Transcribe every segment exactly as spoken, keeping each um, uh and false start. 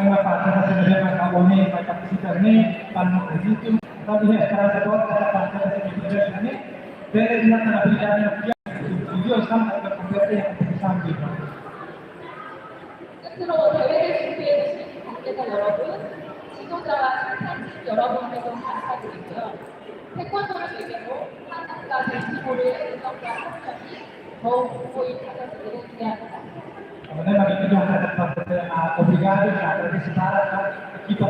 Ema parte da selesaun ka ohin mai partisipa ne'e, para não acredito, tanto é para essa bola, essa parte da selesaun ne'e, bele dia na vida, Dios sama, kompetisaun. 끝으로 대회를 준비해주신 관계자 여러분, 지도자와 심판진 여러분들도 감사드리고요. 태권도를 계기로 한국과 벤치볼의 우정과 협력이 더욱 공고히 다져지기를 기대합니다. Obrigadu, obrigadu, ekipa,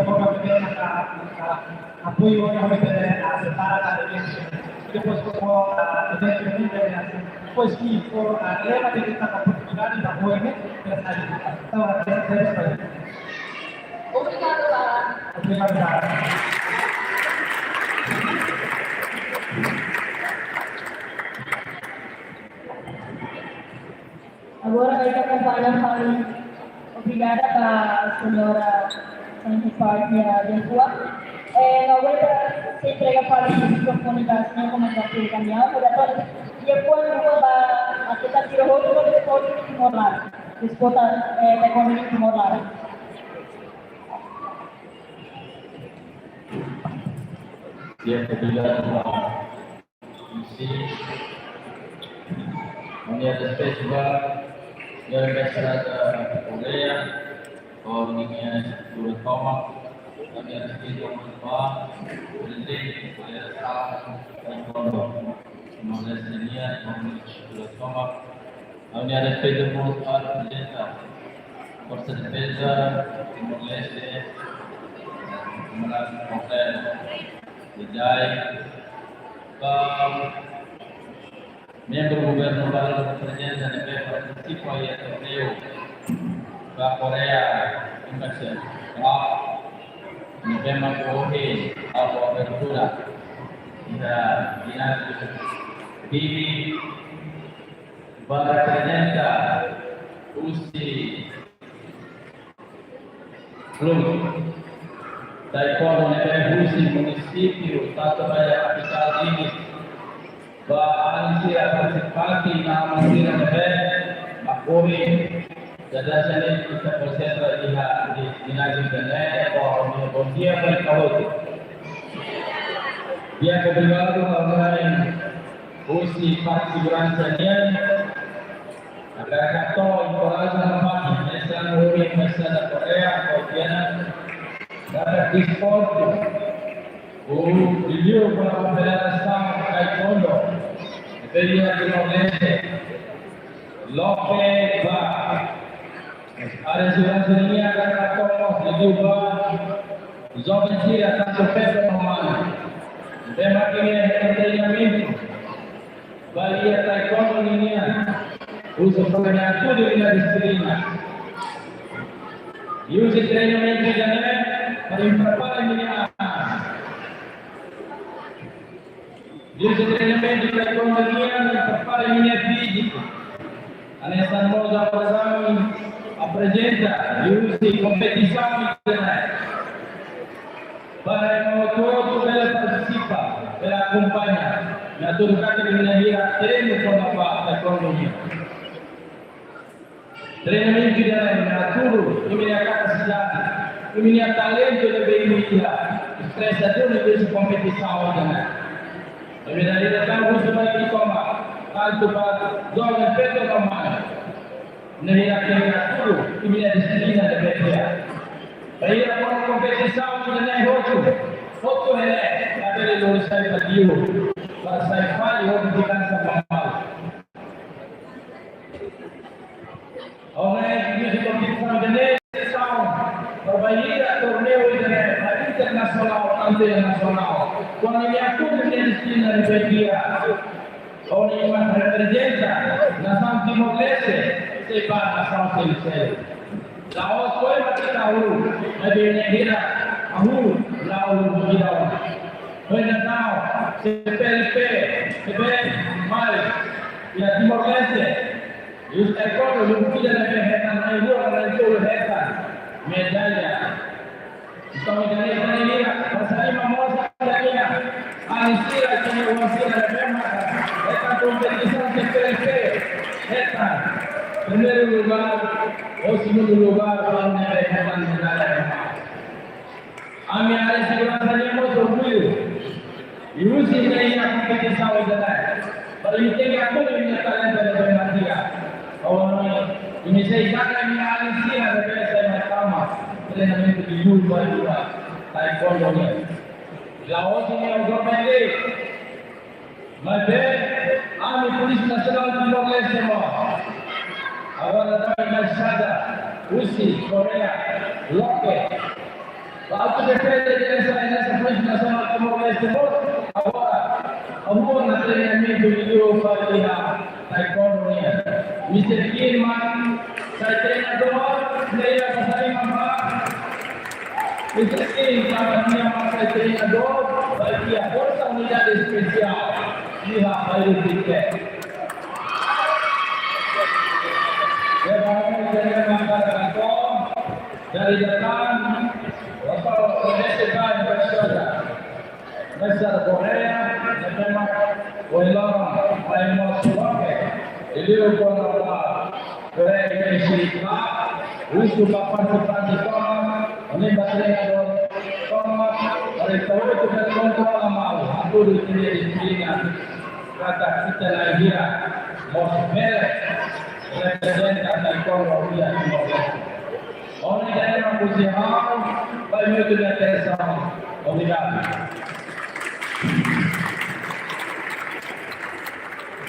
apoiu, obrigadu, depois, depois, leva de que está com oportunidade da boa, né? Obrigado, Lara. Obrigado, Lara. Agora vai estar acompanhando para obrigada para a senhora Santa Paz de Rua. Eh, agora se entrega para o microfone da senhora como é que ela tem caminhão, e depois, e depois eu vou dar a tentativa outro, depois de Timor-Leste. Disputa, eh, da economia de Timor-Leste. Di'ak, obrigadu, Lara. Sim. Ha'u-nia respeitu ba Señora Embaixada Koreia, ho ninia estrutura tomak, ha'u-nia respeitu ba Prezidente Federasaun Taekwondo Timor-Leste nian, ho ninia estrutura tomak, ha'u-nia respeitu ba Prezidenta Forsa Defeza Timor-Leste, Komandan Kornel Dejai, ba membru governu balu, prezidente ne'ebé partisipa iha torneiu ba Koreia Invitation Cup, ne'ebé mak ohin halo abertura iha gináziu Bibi, ba reprezenta husi klube taekwondo ne'ebé husi munisípiu Tatuapé, kapitál Dili, ba alin sira partisipante, naran sira ne'ebé mak ohin, jadi sini kita konsentra iha di, di lagi kene, eko, bom dia, baik kawet. Di'ak, obrigadu, ha'u-nia husi parte seguransa nian, agora kato enkoraja na parte, hanesan ohin Embaixada Koreia, ho tiha ona, dada desportu, o vídeo ba Federasaun Taekwondo, ne'ebé iha Timor-Leste, loke ba área seguransa nian, agora kato vídeo ba joven sira, tantu feto no mane, ne'ebé mak iha treinamentu ba iha taekwondo nian, husu para atu nia disiplina. Husi treinamentu ida-ne'e, para prepara ninia an. Husi treinamentu taekwondo nian, prepara ninia fíziku. Hanesan mós agora ami aprezenta, husi kompetisaun ida-ne'e. Para ema hotu-hotu bele partisipa, bele akompaña, atu katak imi-nia hira treinu kona-ba taekwondo nian. Treinamentu ida-ne'e atu imi-nia kapasidade, imi-nia talentu ne'ebé imi iha, espresa duni husi kompetisaun ida-ne'e. Imi-nia hira tan husu mai ita tomak, tantu ba joven feto no mane. Ne'e hira ke atu imi-nia disiplina ne'ebé iha. Ba iha kona kompetisaun ida-ne'e hotu, hotu ne'e, labele lori sai ba liur, para sai fali hotu di dansa mamal. Ohin, husi kompetisaun ida-ne'e, selesaun, para ba iha torneiu ida-ne'e, ba internasionál, tantu nasionál. Kuandu nia atu nia disiplina ne'ebé iha, ohin nia reprezenta nasaun Timor-Leste, sei ba nasaun seluk-seluk. La'ós ema ita hahú, maibé nia hira hahú, la'o hahú ida ona. Ohin nia tau, C P L P, C P L P, mai, iha Timor-Leste, husi taekwondo, husi ida ne'ebé hetan, na'in-rua, na'in-tolu hetan medalla. Entaun, ida-ne'e, ida-ne'e, ida-ne'e, basa lima mós, ida-ne'e, alin sira, ida-ne'e, oan sira, ne'ebé mak hetan kompetisaun C P L P, hetan primeiru lugar, ou segundu lugar, ba ne'ebé hetan medalla. Ita-nia kompetisaun ida-ne'e. Para ita tenke atu ita-nia talentu ne'ebé mak iha. Agora, imi sei jaga imi-nia alin sira ne'ebé sai mai tama treinamentu de luta iha taekwondo nian. La'ós imi-nia governu. Maibé, ami Polísia Nasionál Timor-Leste mós. Agora, da embaixada, husi Koreia, loke. Ba atu defende hanesan, hanesan Polísia Nasionál Timor-Leste mós. Agora, ami-nia treinamentu de luta iha taekwondo nian. Mister Kim mak sai treinadór, player ba sai mamba. Mister Kim, tanba nia mak sai treinadór, ba iha Forsa Unidade Espesiál, iha Bairru Tiket. Ya, ba ami nia mak kantor, dari datang, waktu Indonesia, Indonesia. Mester Koreia, ne'ebé mak ohin loron mai mós loke. Liuliu kona-ba Koreia Indonesia, husu ba partisipante tomak, ami-nia treinadór tomak, para ita hotu bele kontrola malu, hatudu ita-nia dixiplina. Katak ita na'in hira mós bele reprezenta taekwondo iha Timor-Leste. Obrigadu, Mapuche Hall, vai muito de atenção. Obrigado.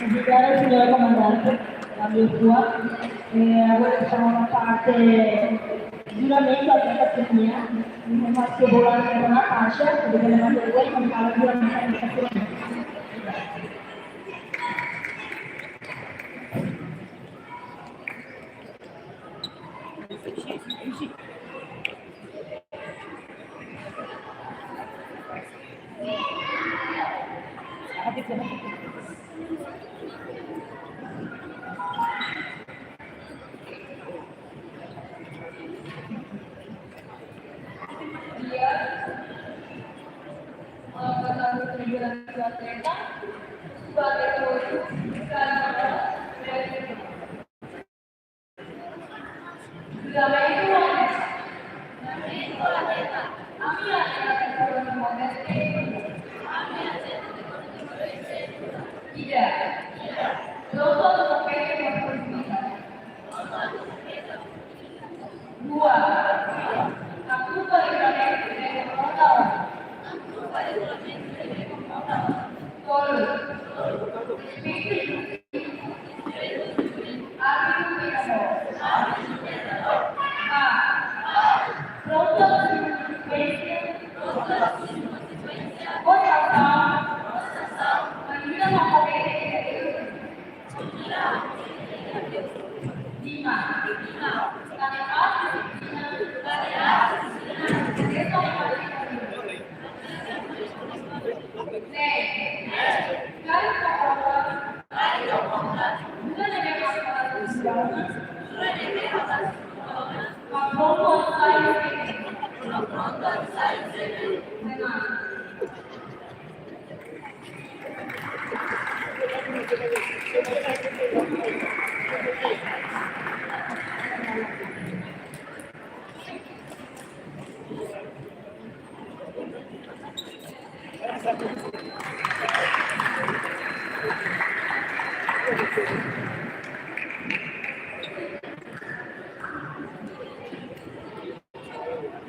Obrigada, senhor comandante da Milfua. Eh, agora estamos na parte de juramento à Data Terminal. Nós que vou lá na caixa, porque ele vai ter o erro, mas fala juramento à Data Terminal.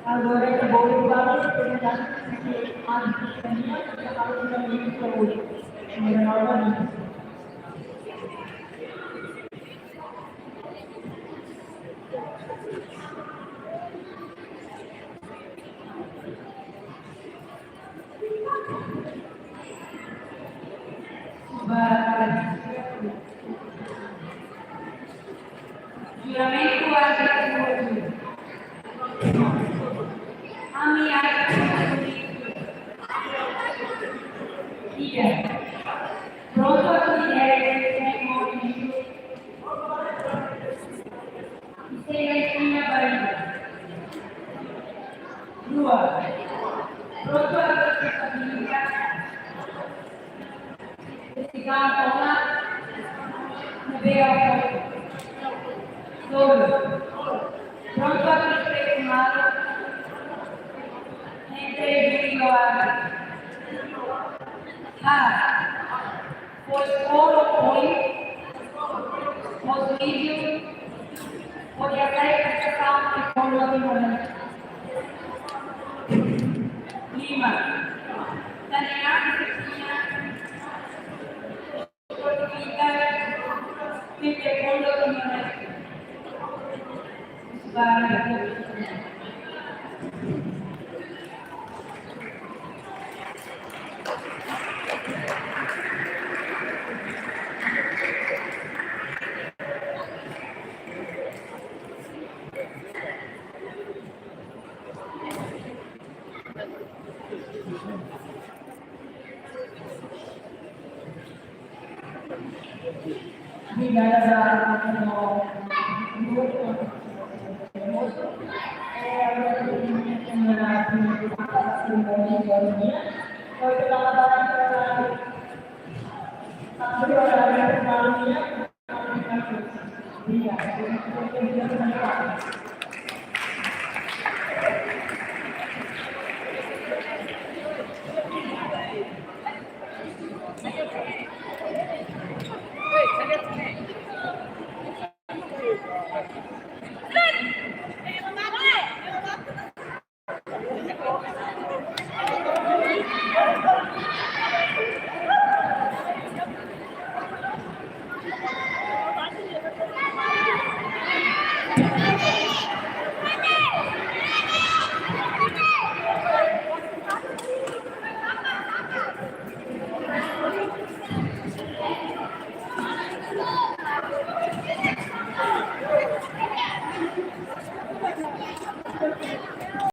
Agora ita bolu ba aprezentantes de Argentina, que fala também sobre o General Vanessa. Juramento a Deus. Ami atu ida. Prontu atu lidera ita-nia moris. Ita-nia barriga. Rua. Prontu atu estabiliza. Ita-nia ona ne'ebé apoiu. Tolu. Prontu atu respeitu malu entre júri ho árbitru. A. Fosforu boi, fosfídiu, pode atrair estasaun de Kóndor Timor-Leste. Lima. Tanea sekiña, fortifikadu, de Kóndor Timor-Leste. Obrigada, Sara.